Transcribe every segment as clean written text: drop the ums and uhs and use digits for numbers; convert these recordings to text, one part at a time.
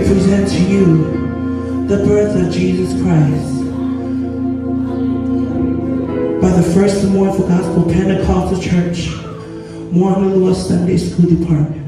present to you the birth of Jesus Christ by the First Samoan Full Gospel Pentecostal Church, Moanalua Sunday School Department.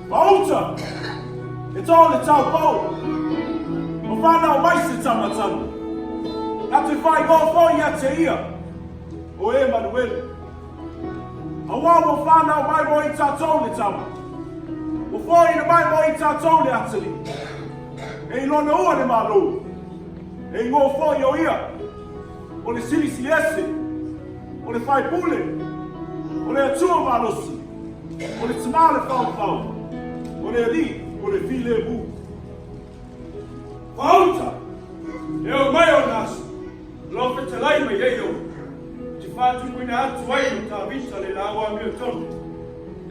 Maota! E tō le tau pou! O whānau mai se tamatama. Na te whai ngō ia te ia, o Emanuele. Aua ua whānau mai mo i tātou le tama. Ua whāina mai mo i tātou le atili. E i lona ua le malo. E i ngō whoi o ia. O le silisili ese. O le whaipule. O le atua malosi. O le tama le whaowhao. O le alii o le filemu. Whauta! E o mai o nāsi, lo fetalai mai ai o. Te whātukuina atu ai o Tāvita le lāua mea tonu.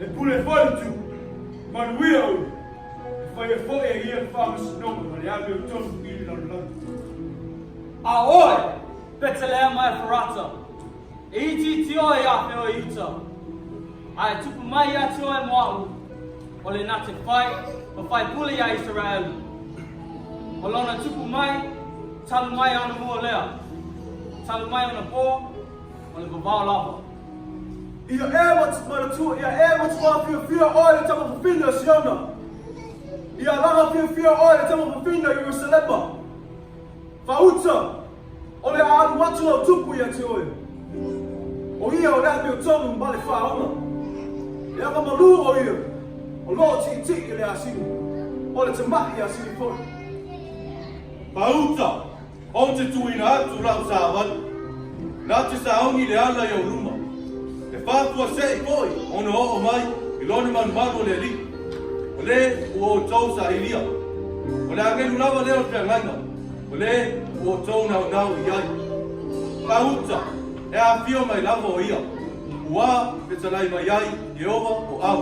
E pule foi tu, manuia ui. E whai e foi e ia le whaamasinoga ma le ame o tonu i le lalolagi. A oe, Petelehema Efarata, e itiiti oe ia te oe Iuta, a e tupu mai ia te oe mo a'u, o le na te whai, ma whai pule ia Isaraelu. O lona tupu mai, talu mai ana mua lea, talu mai ona po, o le vavao lava. Ia e manatua, ia e matua fiafia oe le tama fafine o Siona. Ia alaga fiafia oe le tama fafine o Ierusalema. Faauta, o le a alu atu lau Tupu ia te oe. O ia o le amiotonu ma le faaola. E agamalu o ia, o lo o tiitii i le asini, o le tama'i asini foi. Faauta, Ou te tuuina atu lau savali, na te sauni le ala i ou luma, e faafuasei foi ona oo mai i lona malumalu o le Alii, o le ua outou sailia. O le agelu lava lea o le feagaiga, o le ua outou naunau i ai. Faauta, e afio mai lava o ia, ua fetalai mai ai Ieova o au.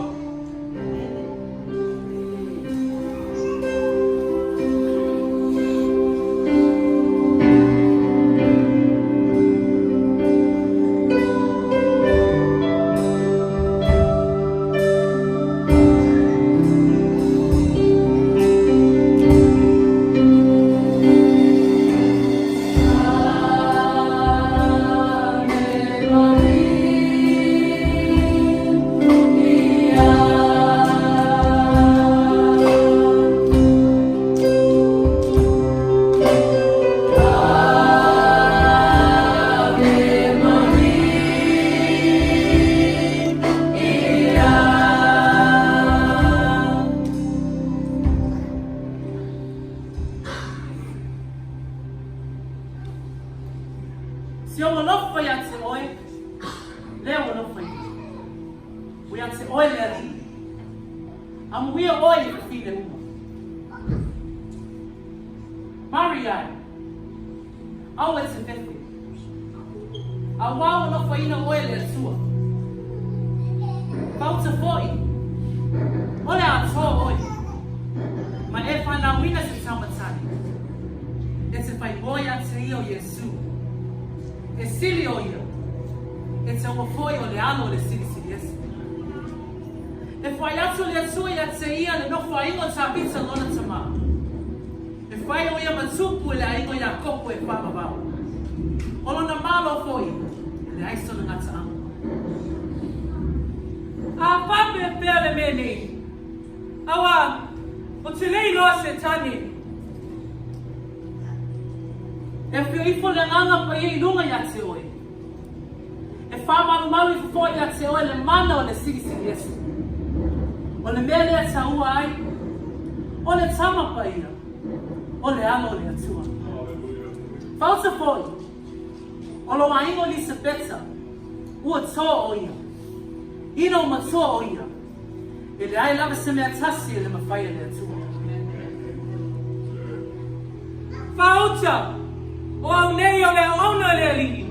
Si ou alofa iā te oe, lea ua alofa ia. Ua iā te oe le Alii. Amuia oe i fafine uma. Maria e, aua e te fefe. Auā ua alofaina oe e le Atua. Pauta foi, o le atoa oe, ma e whanauina te taumatane, e te whai moe a te ia o Iesu. E sili o ia, e te ua foi o le alo o le Silisili Ese. E whai atu le Atua ia te ia le nofo aiga o Tavita lona tama. E whai o ia ma tupu e le aiga o Iakopo e whamavao. O lona malo foi, e leai sona gataaga. A faapefea le mea nei? Auā, ou te le iloa se tane. E whio ifo le Agaga Paia i luga iā te oe. E whāmalumalu ifo foi iā te oe le mana o le Silisili Ese. O le mea lea taua ai, o le Tama Paia, o le Alo o le Atua. Whauta foi, o lou aiga o Elisapeta, ua tō o ia. Ina ua matua o ia, e leai lava se mea tasi e le mawhai e le Atua. Whauta, o au nei o le auauna a le Alii,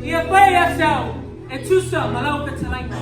ia fai ia te au e tusa ma lau fetalaiga.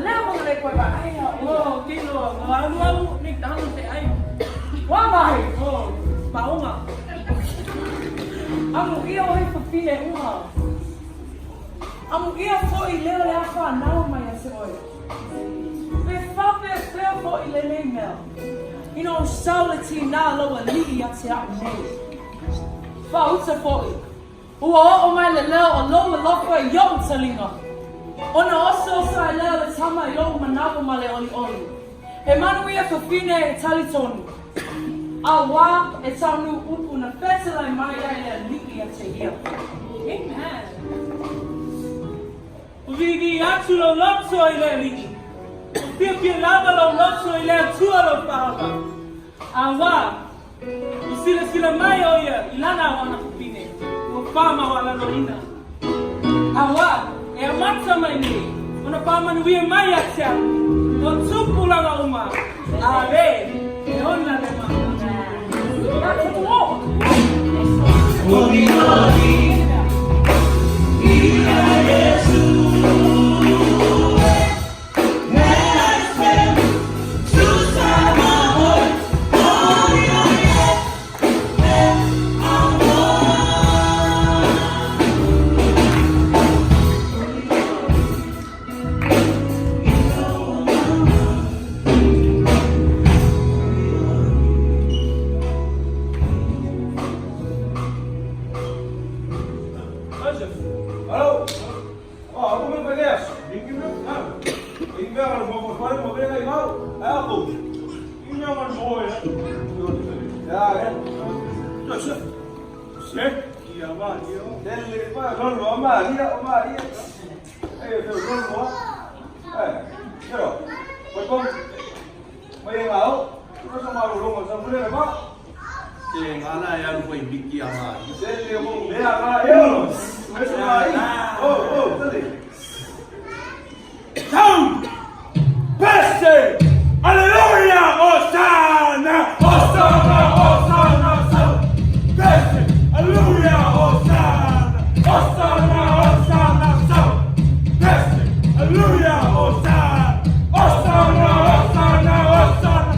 leo ma le koe vaai ia oe. Oh, ke iloa, ua alualu McDonald's e ʻai. Ua mahi. Oh, paoga. Amuia oe fafine uha. Amuia foʻi leo le a fanau mai ia te oe. Pe faapefea foʻi lenei mea, ina o sau le tinā lou alii ia te aʻu nei. Faauta foʻi, ua oo mai le leo o lou alofa i oʻu taliga, ona osaosa ai lea o le tama i lou manawa ma le olioli. E manuia fafine e talitonu, auā e taunuu upu na fetelai mai ai le Alii ia te ia. Amen. Ua viivii atu lou loto i le Alii. Ua fiafia lava lou loto i le Atua lou faaola. Auā, ua silasila mai ʻo ia i lana auauna fafine, ua faamaualaloina. Auā, e amata mai nei ona faamanuia mai ia te au, o tupulaga uma, a le e ona le mana. Joseph, hello. Oh, ako man pagayas. Pese! Aleluia! Hosanna! Hosanna! Hosanna! Pese! Aleluia! Hosanna! Hosanna! Hosanna! Pese! Aleluia! Hosanna! Hosanna! Hosanna! Hosanna!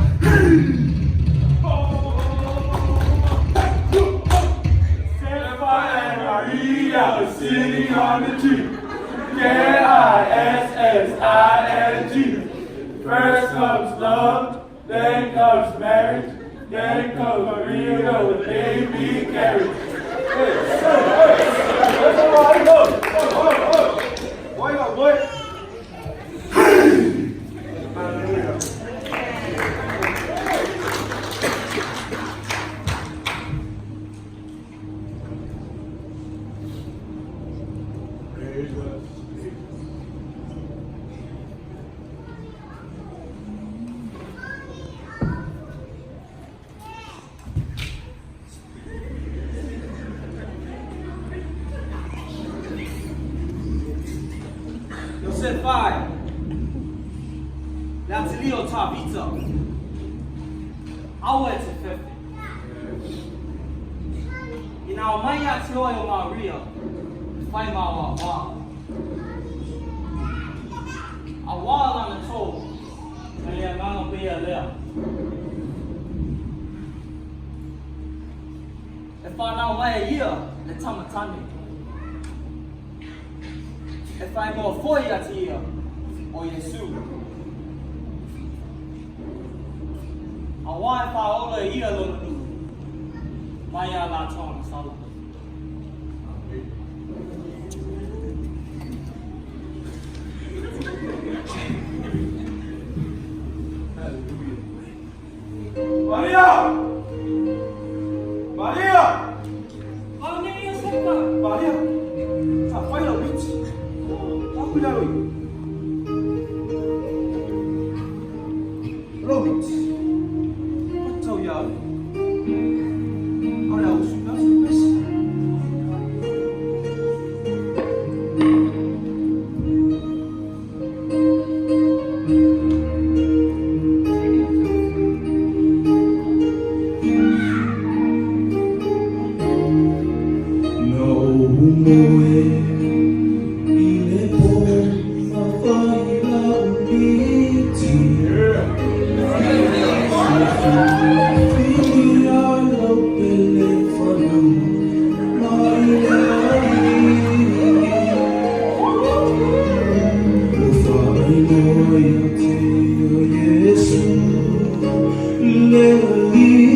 Sefa and Maria sitting on the tree. K-I-S-S-I-N-G. First comes love, then comes marriage, then comes Maria with baby carriage. Hey, hey, hey, hey, Iosefa e, le atalii o Tavita, aua e te fefe. Ina omai ia te oe o Maria, e whai ma o awā. Auā lana tō, me le agaga paia lea. E whanau mai e ia le tama tane. E whaingoa foi atu ia o Iesu. Auā e whaola e ia lona nuu mai a latou ana sala. Maria! Maria! Au nei Iosefa! Maria! Sa fai lau miti. Aku i lalo i. Lou miti. Patau ia au. Aole au usu pea su pesi. Na ou moe i le po ma fai lau. Le alii.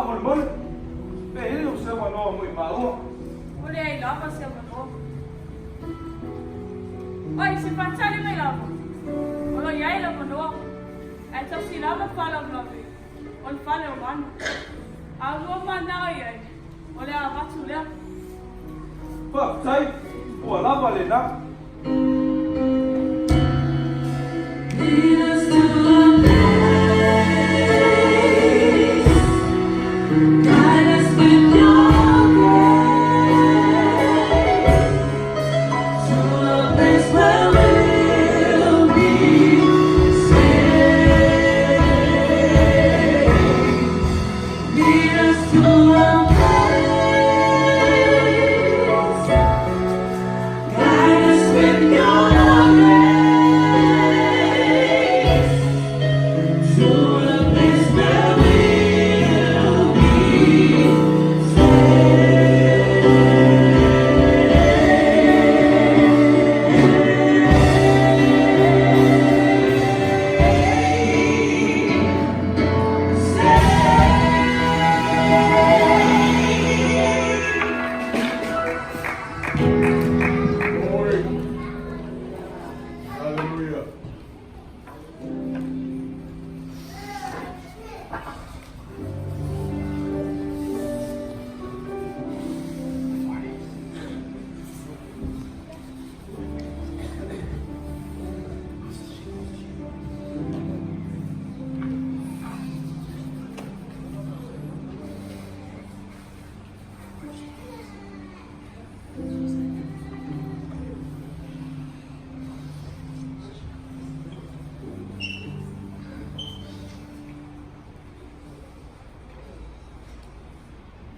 Faamolemole, pe i ai se avanoa mo i māua. Ua leai lava se avanoa. Oi, se faatali mai lava. O lo o i ai le avanoa, ae tasi lava le faalavelave, o le fale o manu. A lua manao i ai, o le a avatu lea. Faafetai, ua lava lena. Lead us to a place. Guide us with your grace to a place where we'll be safe. Lead us to a place. Guide us with your grace to a place where we'll be Glory. Hallelujah.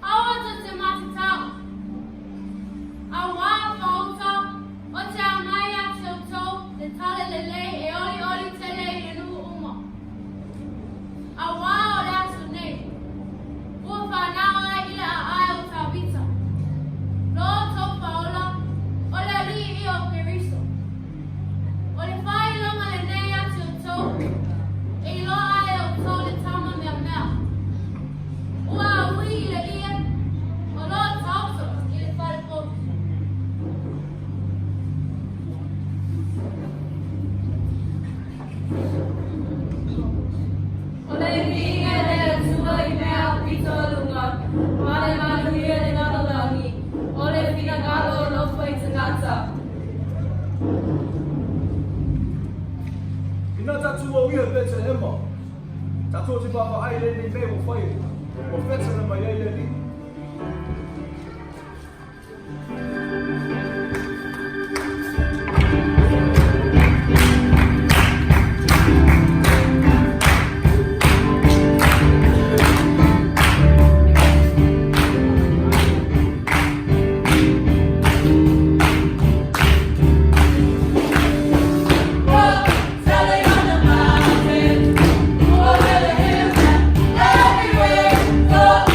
Aua tou te matatau, auā whāuta o te aumai ia te outou le tala lelei e olioli tele i nuu uma. Auā o le aso nei, ua whanau ai i le aae o Tavita, lo outou Faaola, o le Alii ia o Keriso. O le faailoga lenei ia te outou, e iloa ai e outou le tama meamea, ua aui i le ie, o lo o taoto i le fale povi. O le viiga i le Atua i mea aupito i luga, ma le manuia i le lalolagi, o le finagalo alofa i tagata. Ina tatou auia i Petelehema, tatou te vaavaai i lenei mea ua fai, ua fetalai mai ai le Alii. Go tell it on the mountain, o'er the hills and everywhere. Go.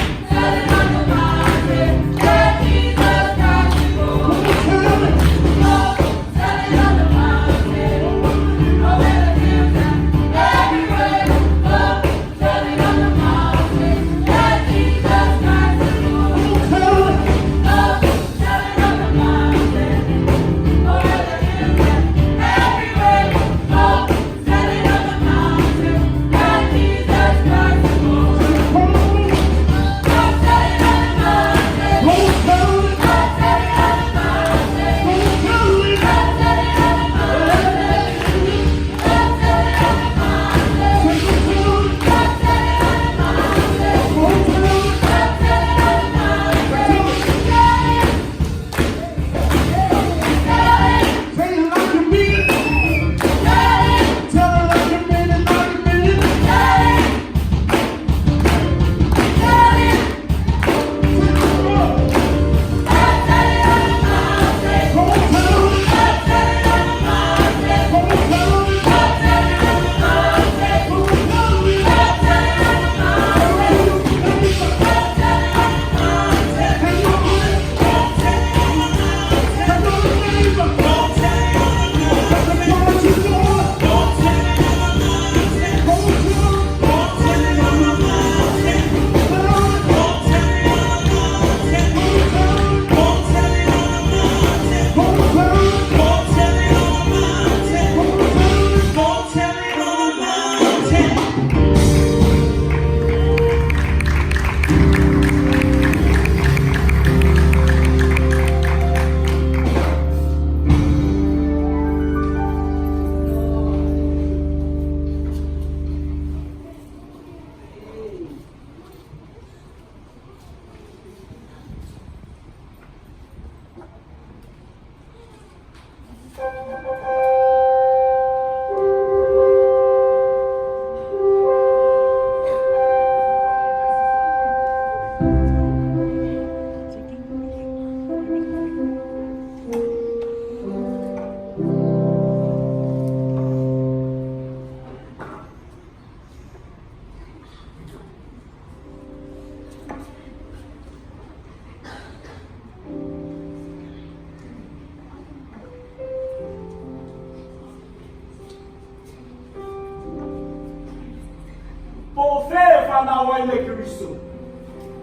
ai le Keriso?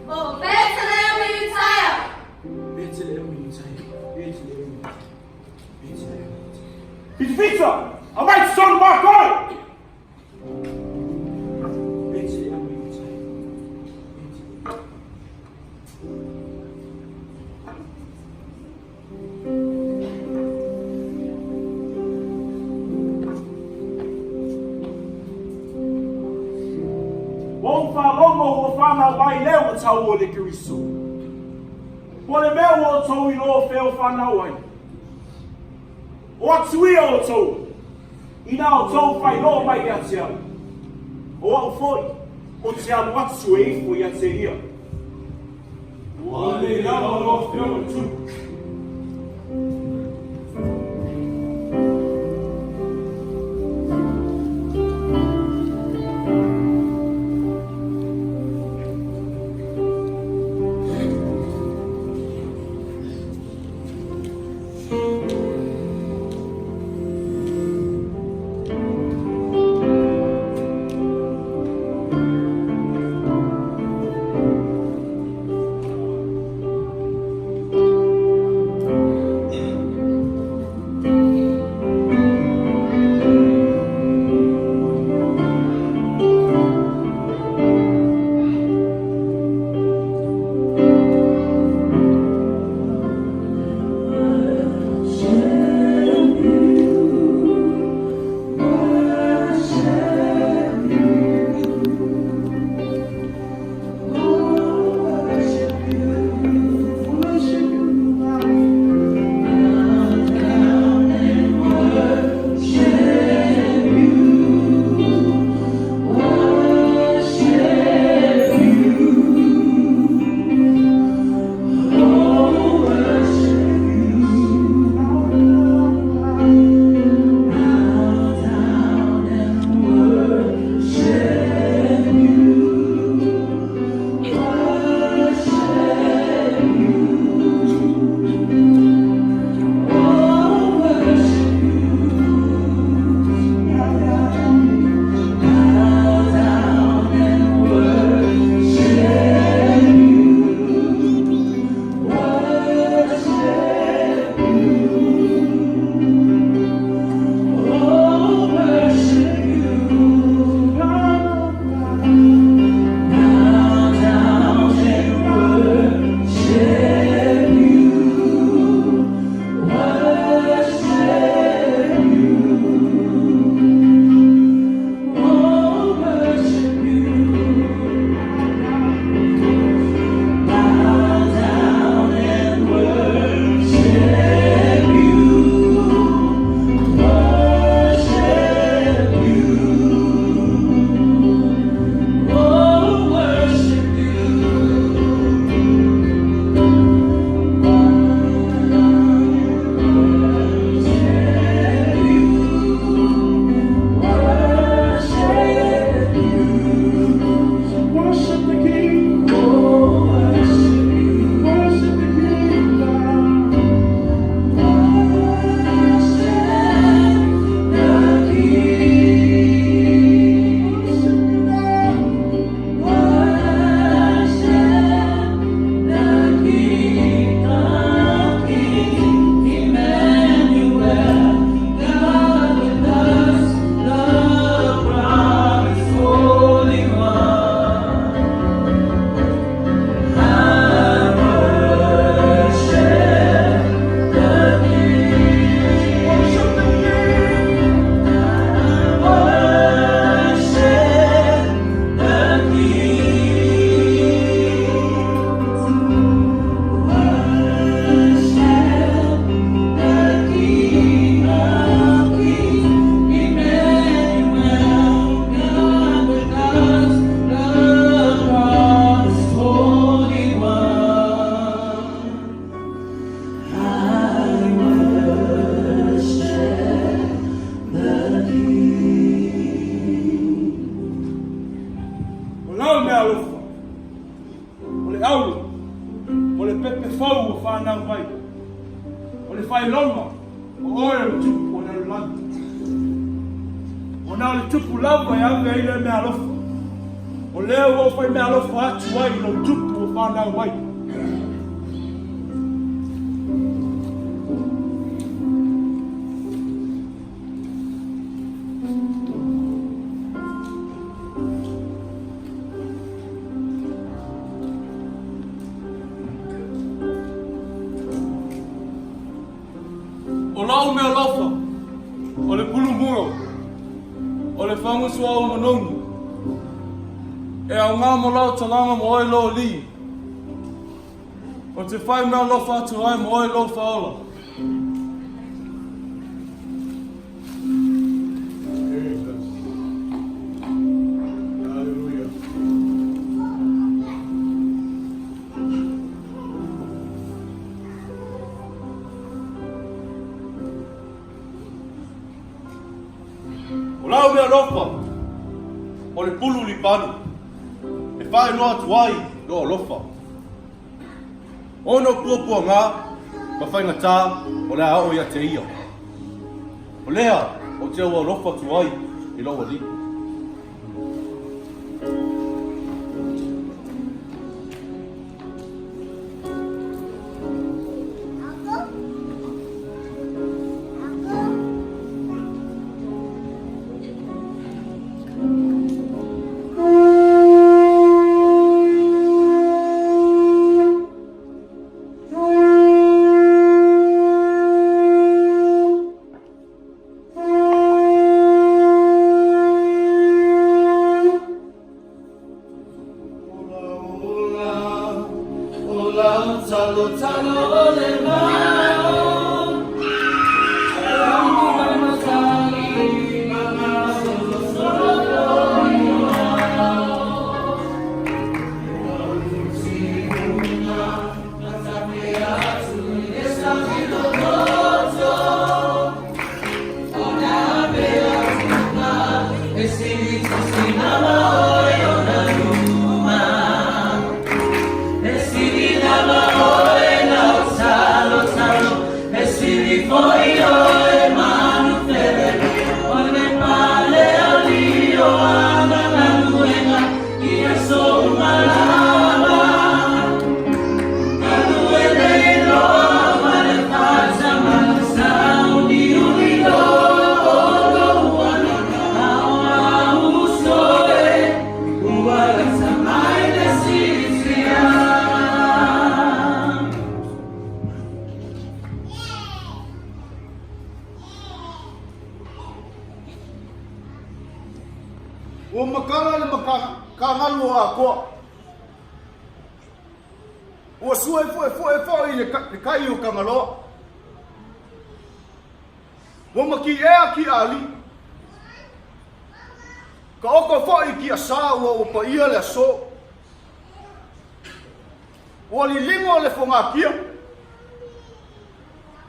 O Beteleema i Iutaia. Beteleema i Iutaia. Beteleema i Iutaia. Beteleema i Iutaia. Fitafita! Aumai i totonu mākou! Beteleema i Iutaia. Beteleema. Ua ou faalogo ua fanau mai lea ua tau o le Keriso. Po o le mea ua outou iloa o fea o fanau ai. O atu ia outou, inā outou failoa mai ia te au. O au foi, ou te alu atu e ifo ia te ia. Ua lelei lava lau Afioga i le Tupu. O lau mea alofa, o le auro, o le pepe fou ua fanau mai, o le failoga o oe o le tupu o le lalolagi. Ona o le tupu lava e ave ai lea mea alofa. O lea ua ou faimeaalofa atu ai i lou tupu ua fanau mai. O lau mealofa, o le pulumua, o le fagu suauu manogi, e aoga mo lau talaga mo oe lou alii. Ou te whai mealofa atu ai mo oe lou whaola. Jesus. Hallelujah. O lau mealofa, o le pulu lipanu, e faailoa atu ai lou alofa. Ono puapuaga ma faigata o le a oo ia te ia. O lea ou te aualofa atu ai i lou alii. Ua makala le makagalu o Akoa. Ua sua e foefoe foi le kai o Kangaloa. Ua makiʻea Kiʻaaliʻi. Ka oko foi Kiʻasā ua ua paia le aso. Ua liligo le fogakia.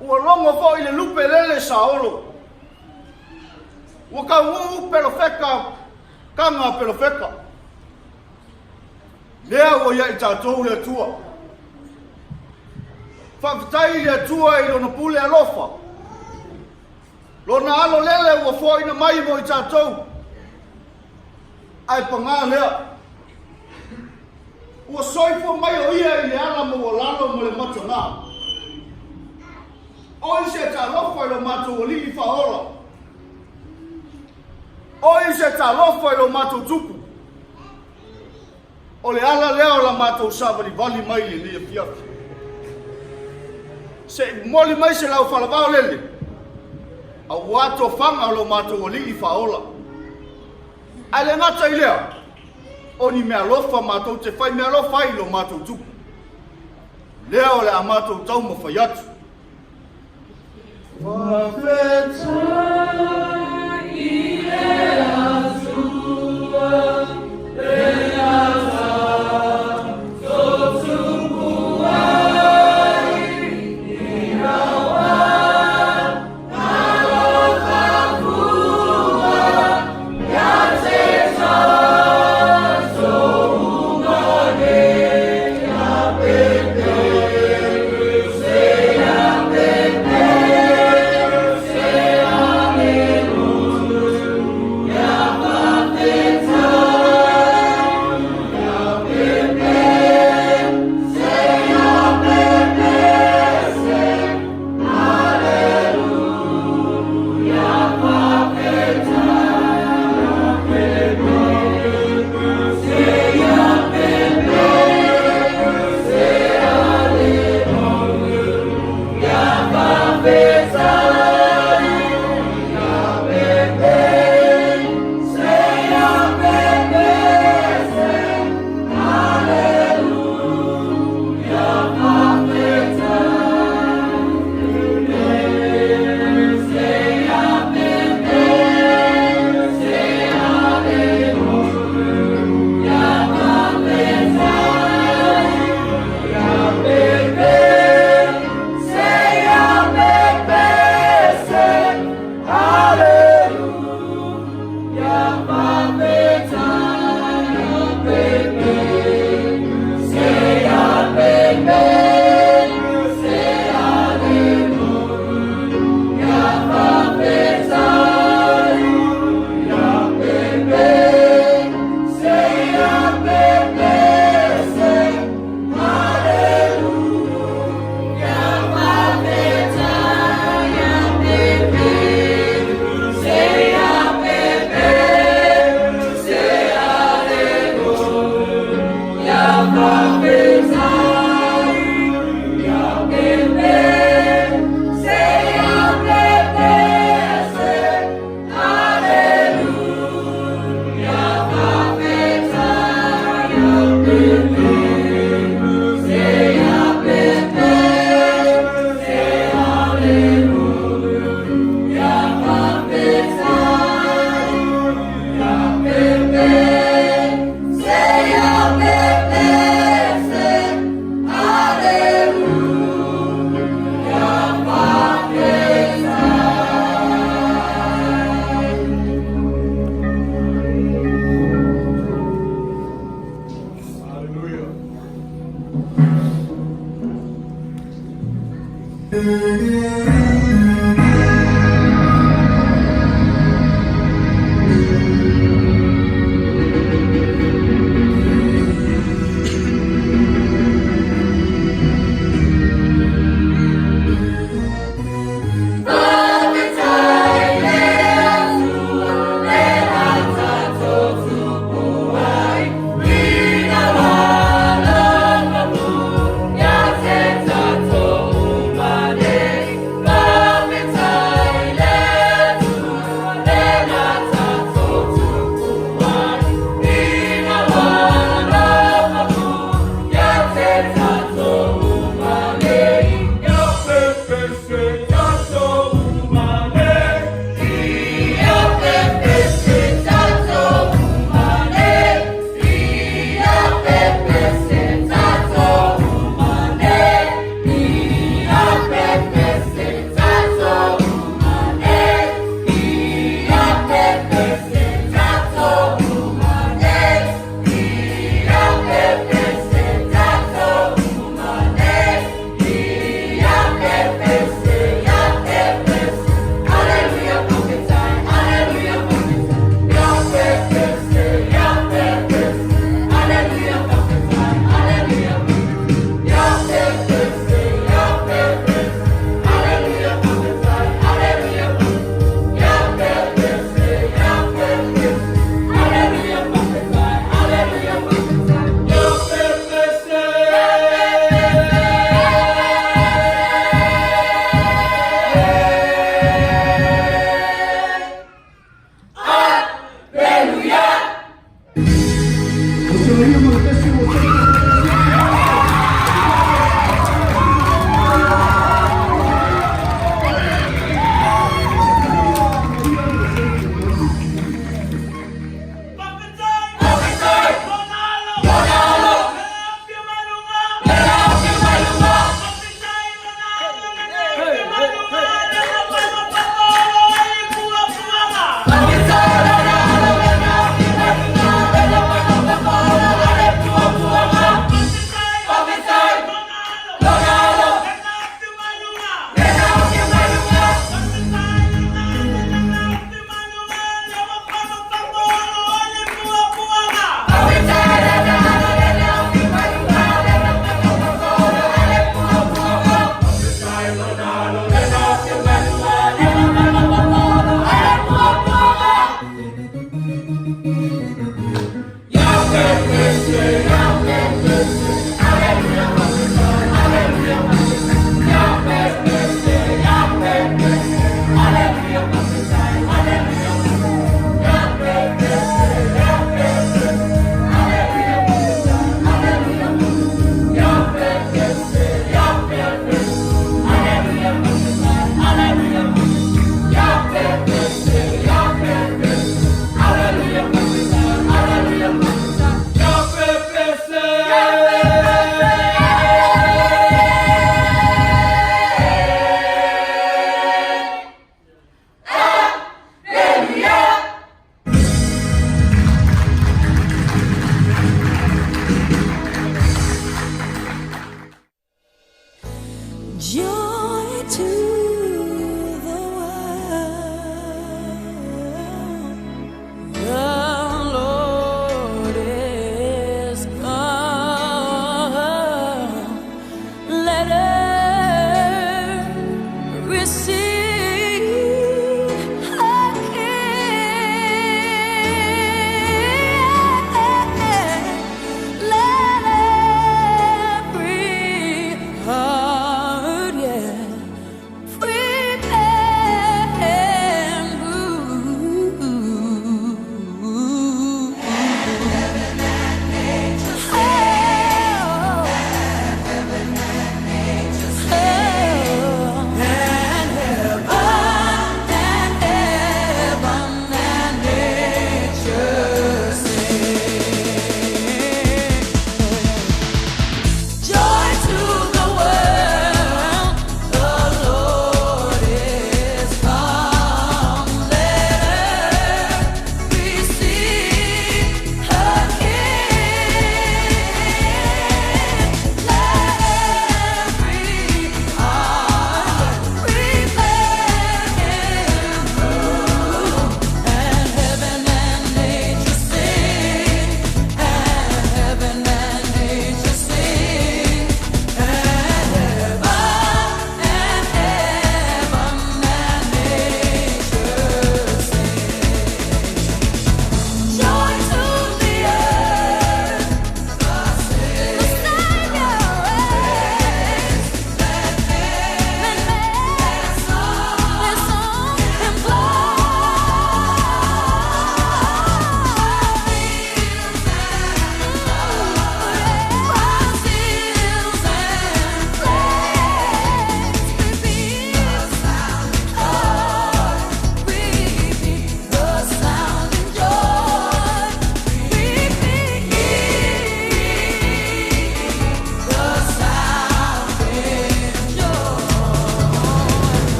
Ua logo foi le lupe lele saolo. Ua kauʻu pelofeka kaga pelofeka. Lea ua ia i tatou le Atua. Faafetai i le Atua i lona pule alofa. Lona alo lele ua foaina mai mo i tatou. Ae pagā lea. Ua soifua mai o ia i le ala maualalo ma le matagā. Oi se talofa i lo matou alii faaola. Oi se talofa i lo matou tupu. O le ala lea o la matou savalivali mai i lenei afiafi. Se i momoli mai se lau falavao lele, auā tofaga o lo matou alii faaola. Ae le gata i lea, o ni meaalofa matou te fai meaalofa ai i lo matou tupu. Lea o le a matou taumafai atu. Joy to the world, the Lord is come. Let earth receive her King. Let every heart, yeah,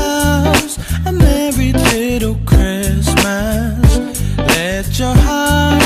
Yourselves a merry little Christmas. Let your heart